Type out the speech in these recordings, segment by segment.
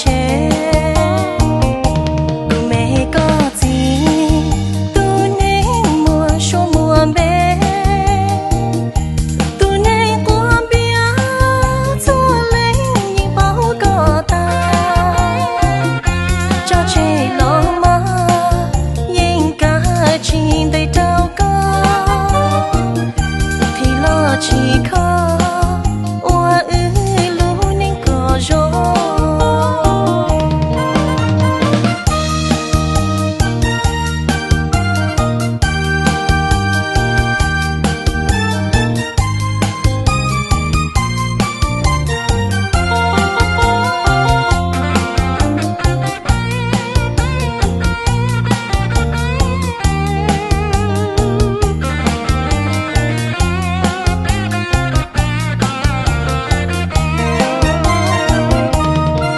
tsev. Kuv me koj txiv, tus neeg muaj suab muaj npe, tus neeg quav npias txhua leej yeej paub koj tag. Tso tseg los mog, yeej kav tsij ntes rau koj, thim los tsis kho ua wb lub neej kom zoo.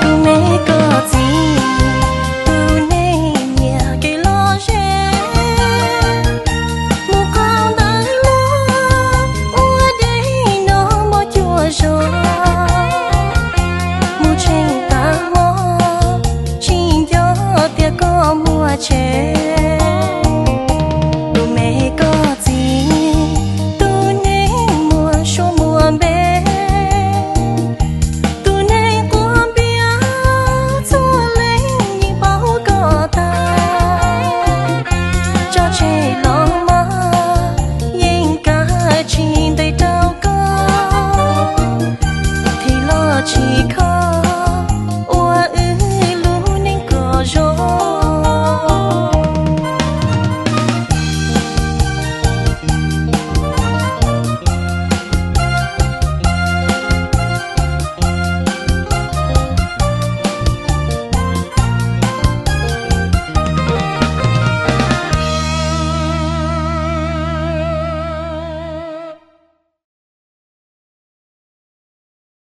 Kuv me koj txiv, tus neeg nyiam kev lom zem, mus qhov ntawd luag ua dej no muaj cuaj zog, mus tseem tas hmo tsis nco tias koj muaj tsev.